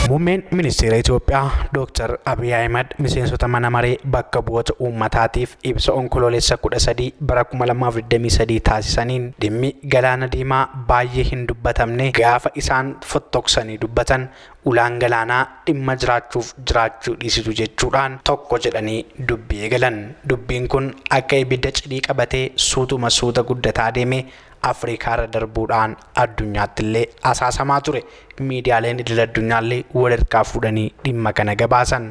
Muummeen Ministeera Itoophiyaa Dooktar Abiy Ahimad miseensota mana maree bakka bu'oota uummataatiif ibsa Onkoloolessa 13 bara 2023 taasisaniin dhimmi Galaana Diimaa baay'ee hin dubbatamne gaafa isaan fottoqsanii dubbatan ulaan galaanaa dhimma jiraachuuf jiraachuu dhiisitu jechuudhaan tokko jedhanii dubbii eegalan. Dubbiin kun akka ibidda cidii qabatee suutuma suuta guddataa deeme Afrikaarra darbuudhaan addunyaattillee asaasamaa ture. Miidiyaaleen idil addunyaallee walharkaa fuudhanii dhimma kana gabaasan.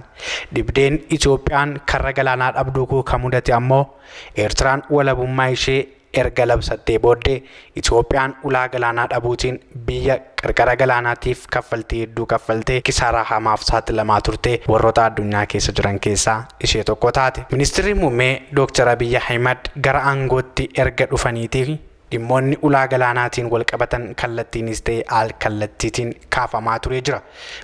Dhibdeen Itoophiyaan karra galaanaa dhabduu kuu kan mudate ammoo Eertiraan walabummaa ishee erga labsattee booddee Itoophiyaan ulaa galaanaa dhabuutiin biyya qarqara galaanaatiif kaffaltii hedduu kaffaltee kisaaraa hamaaf saaxilamaa turte warroota addunyaa keessa jiran keessaa ishee tokko taate. Ministirri Muummee Dooktar Abiyyi Ahimad gara aangootti erga dhufaniitii dhimmoonni ulaa galaanaatiin walqabatan kallattiinis ta'e al kallattiitiin kaafamaa turee jira.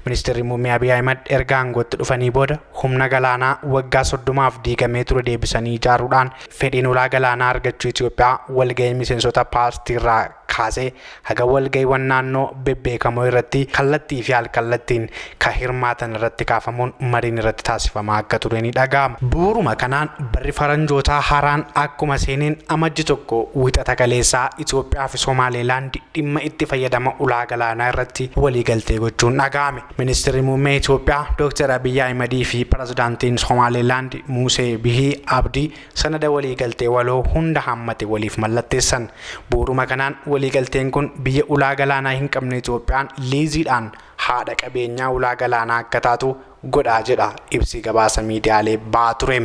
Ministirri Muummee Abiy Ahimad erga aangootti dhufanii booda humna galaanaa waggaa 30f diigamee ture deebisanii ijaaruudhaan fedhiin ulaa galaanaa argachuu Itoophiyaa walgahii miseensota paartiirraa kaasee haga walgahiiwwan naannoo bebbeekamoo irratti kallattii fi al-kallattiin ka hirmaatan irratti kaafamuun mariin irratti taasifamaa akka ture ni dhaga'ama. Bu'uuruma kanaan barri faranjootaa haaraan akkuma seeneen Amajji 1 Wixata kaleessaa Itoophiyaa fi Somaaleelaandi dhimma itti fayyadama ulaa galaanaa irratti waliigaltee gochuun dhaga'ame. Ministirri Muummee Itoophiyaa Dooktar Abiyyi Ahimadii fi Pirezidaantiin Somaaleelaandi Muusee Bihii Abdii sanada waliigaltee waloo hunda hammate waliif mallatteessan. Bu'uuruma kanaan waliigalteen kun biyya ulaa galaanaa hin qabne Itoophiyaan liiziidhaan haadha qabeenyaa ulaa galaanaa akka taatu godha jedha ibsi gabaasa miidiyaalee ba'aa ture.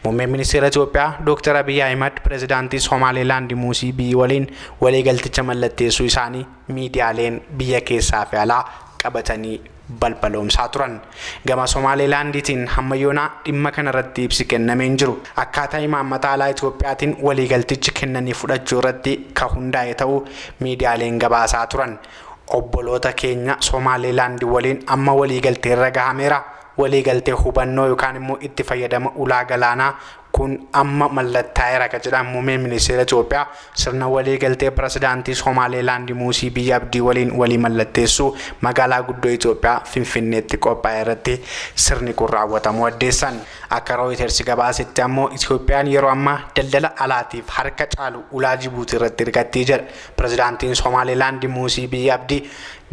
Muummeen Ministeera Itoophiyaa Dooktar Abiyyi Ahimad Pirezidaantii Somaaleelaandi Muusii Bihii waliin waliigalticha mallatteessuu isaanii miidiyaaleen biyya keessaa fi alaa qabatanii balbaloomsaa turan. Gama Somaaleelaandiitiin hamma yoonaa dhimma kanarratti ibsi kenname hin jiru. Akkaataa imaammata alaa Itoophiyaatiin waliigaltichi kennanii fudhachuu irratti ka hundaa'e ta'uu miidiyaaleen gabaasaa turan. Obboloota keenya Somaaleelaandi waliin amma waliigalteerra gahameera. Waliigaltee hubannoo yookaan immoo itti fayyadama ulaa galaanaa kun amma mallattaa'eera ka jedhan Muummeen Ministeera Itoophiyaa sirna waliigaltee Pirezidaantii Somaaleelaandi Muusii Biyyi Abdii waliin walii mallatteessuu magaalaa guddoo Itoophiyaa Finfinneetti qophaa'e irratti sirni kun raawwatamuu addeessan. Akka Rooyitersi gabaasetti ammoo Itoophiyaan yeroo ammaa daldala alaatiif harka caalu ulaa Jibuutii irratti hirkatti jedha. Pirezidaantiin Somaaleelaandi Muusii Biyyi Abdii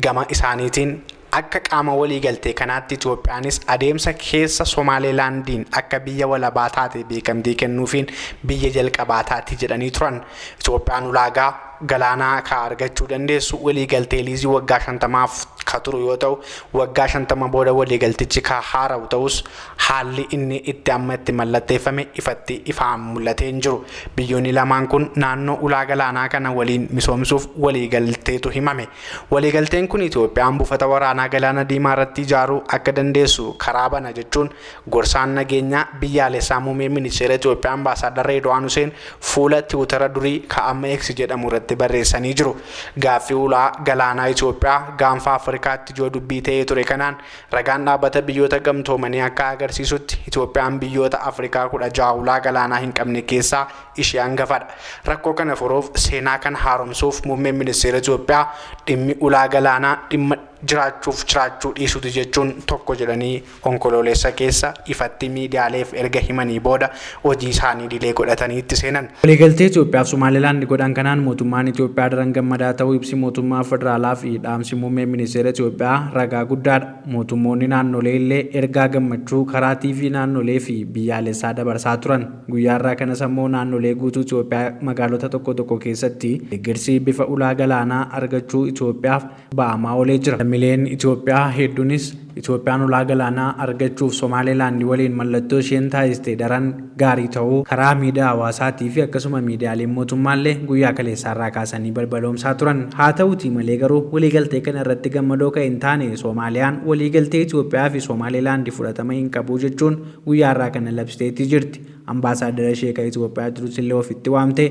gama isaaniitiin Akka qaama waliigaltee kanaatti Itoophiyaanis adeemsa keessa Somaaleelaandiin akka biyya walabaa taate beekamtii kennuufiin biyya jalqabaa taati jedhanii turan. Itoophiyaan ulaagaa galaanaa ka argachuu dandeessu waliigaltee liizii waggaa 50f ka turu yoo ta'u, waggaa 50 booda waliigaltichi ka haara'u ta'us haalli inni itti amma itti mallatteeffame ifatti ifaan mul'atee hin jiru. Biyyoonni lamaan kun naannoo ulaa galaanaa kana waliin misoomsuuf waliigalteetu himame. Waliigalteen kun Itoophiyaan buufata waraanaa Galaana Diimaa irratti ijaaruu akka dandeessu karaa bana jechuun gorsaan nageenyaa biyyaalessaa muummee ministeera Itoophiyaa Ambaasaaddar Reedwaan Huseen fuula Tiwutara durii ka amma X jedhamu irratti barreessanii jiru. Gaaffii ulaa galaanaa Itoophiyaa gaanfa Afrikaatti ijoo dubbii ta'ee ture kanaan ragaan dhaabbata biyyoota gamtoomanii akka agarsiisutti Itoophiyaan biyyoota Afrikaa 16 ulaa galaanaa hin qabne keessaa ishee hangafadha. Rakkoo kana furuuf seenaa kana haaromsuuf muummeen ministeera Itoophiyaa dhimmi ulaa galaanaa dhimma jiraachuuf jiraachuu dhiisuuti jechuun tokko jedhanii Onkoloolessa keessa ifatti miidiyaaleef erga himanii booda hojii isaanii idilee godhatanii itti seenan. Waliigaltee Itoophiyaa fi Somaalilaand godhan kanaan mootummaan Itoophiyaa daran gammadaa ta'uu ibsi mootummaa federaalaa fi dhaamsi muummee ministeera Itoophiyaa ragaa guddaadha. Mootummoonni naannolee illee ergaa gammachuu karaa TV naannolee fi biyyaalessaa dabarsaa turan. Guyyaa har'aa kanas ammoo naannolee guutuu Itoophiyaa magaalota tokko tokko keessatti deggersi bifa ulaa galaanaa argachuu Itoophiyaaf ba'amaa oolee jira. Lammileen Itoophiyaa hedduunis Itoophiyaan ulaa galaanaa argachuuf Somaaleelaand waliin mallattoo isheen taasiste daran gaarii ta'uu karaa miidiyaa hawaasaatii fi akkasuma miidiyaaleen mootummaallee guyyaa kaleessaarraa kaasanii balbaloomsaa turan. Haa ta'uutii malee garuu waliigaltee kana irratti gammadoo kan hin taane Soomaaliyaan waliigaltee Itoophiyaa fi Somaaleelaand fudhatama hin qabu jechuun guyyaa har'aa kana labsiteetti jirti. Ambaasaaddara ishee kan Itoophiyaa jirus illee ofitti waamtee.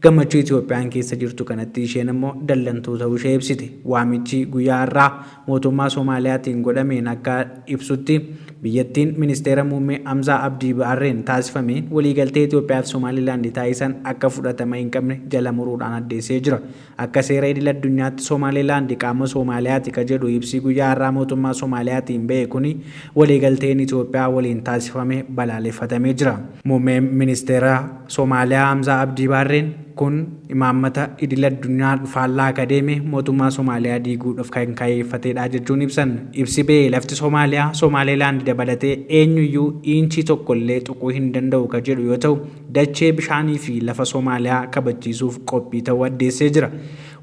Gammachuu Itoophiyaan keessa jirtu kanatti isheen immoo dallantuu ta'uu ishee ibsite. Waamichi guyyaa har'aa mootummaa Soomaaliyaatiin godhameen akka ibsutti biyyattiin ministeera muummee Hamzaa Abdii Baarreen taasifameen waliigaltee Itoophiyaa fi Somaalilaand taasisan akka fudhatama hin qabne jala muruudhaan addeessee jira. Akka seera idil addunyaatti Somaalilaand qaama Somaaliyaati ka jedhu ibsi guyyaa har'aa mootummaa Somaaliyaatiin ba'e kuni waliigalteen Itoophiyaa waliin taasifame balaaleffatamee jira. Muummeen ministeera Somaaliyaa Hamzaa Abdii Baarreen kun imaammata idil addunyaa faallaa akka deeme mootummaa Somaaliyaa diiguudhaaf kan kaayyeffatedha jechuun ibsan. Ibsi ba'e lafti Somaaliyaa Somaalilaand dabalatee eenyuyyuu iinchii tokkollee tuquu hin danda'u ka jedhu yoo ta'u, dachee bishaanii fi lafa Somaaliyaa kabachiisuuf qophii ta'uu addeessee jira.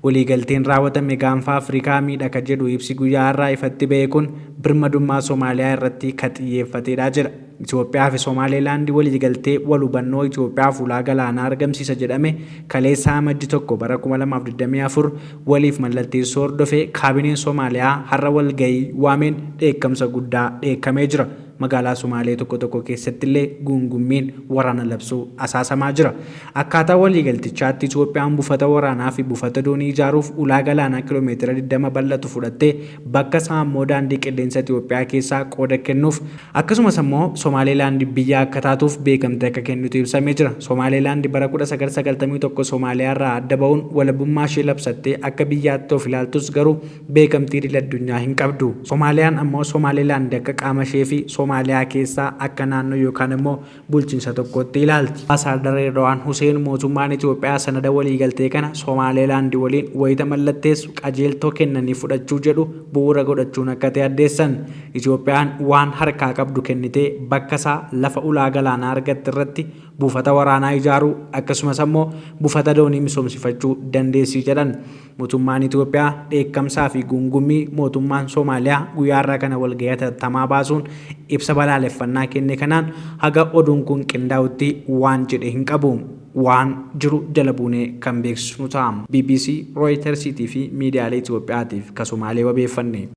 Waliigalteen raawwatame gaanfa Afrikaa miidha ka jedhu ibsi guyyaa har'aa ifatti ba'e kun birmadummaa Somaaliyaa irratti ka xiyyeeffatedha jedha. Itoophiyaa fi Somaalilaand waliigaltee wal hubannoo Itoophiyaaf ulaa galaanaa argamsiisa jedhame kaleessa Amajji 1 bara 2024 waliif mallatteessuu hordofee kaabineen Somaaliyaa har'a walgahii waameen dheekkamsa guddaa dheekkamee jira. Magaalaa Sumaalee tokko tokko keessattillee guungummiin waraana labsuu asaasamaa jira. Akkaataa waliigaltichaatti Itoophiyaan bufata waraanaa fi bufata doonii ijaaruuf ulaa galaanaa kiloomeetira 20 bal'atu fudhattee bakka isaa ammoo daandii qilleensa Itoophiyaa keessaa qooda kennuuf akkasumas ammoo Somaalilaand biyya akka taatuuf beekamtii akka kennitu ibsamee jira. Somaalilaand bara 1991 Somaaliyaa irraa adda ba'uun walabummaa ishee labsattee akka biyyaatti of ilaaltus garuu beekamtii idil addunyaa hin qabdu. Somaaliyaan ammoo Somaalilaand akka qaama ishee fi Somaaliyaa keessaa akka naannoo yookaan immoo bulchiinsa tokkootti ilaalti. Ambaasaaddar Reedwaan Huseen mootummaan Itoophiyaa sanada waliigaltee kana Somaalilaand waliin wayita mallatteessu qajeeltoo kennanii fudhachuu jedhu bu'uura godhachuun akka ta'e addeessan. Itoophiyaan waan harkaa qabdu kennitee bakka isaa lafa ulaa galaanaa argatte irratti buufata waraanaa ijaaruu akkasumas ammoo buufata doonii misoomsifachuu dandeessi jedhan. Mootummaan Itoophiyaa dheekkamsaa fi guungummii mootummaan Somaaliyaa guyyaa har'aa kana walgahii hatattamaa baasuun ibsa balaaleffannaa kenne kanaan haga oduun kun qindaa'utti waan jedhe hin qabu. Waan jiru jala buunee kan beeksisnu ta'a. BBC, Reuters'tii fi miidiyaalee Itoophiyaatiif ka Somaalee wabeeffanne.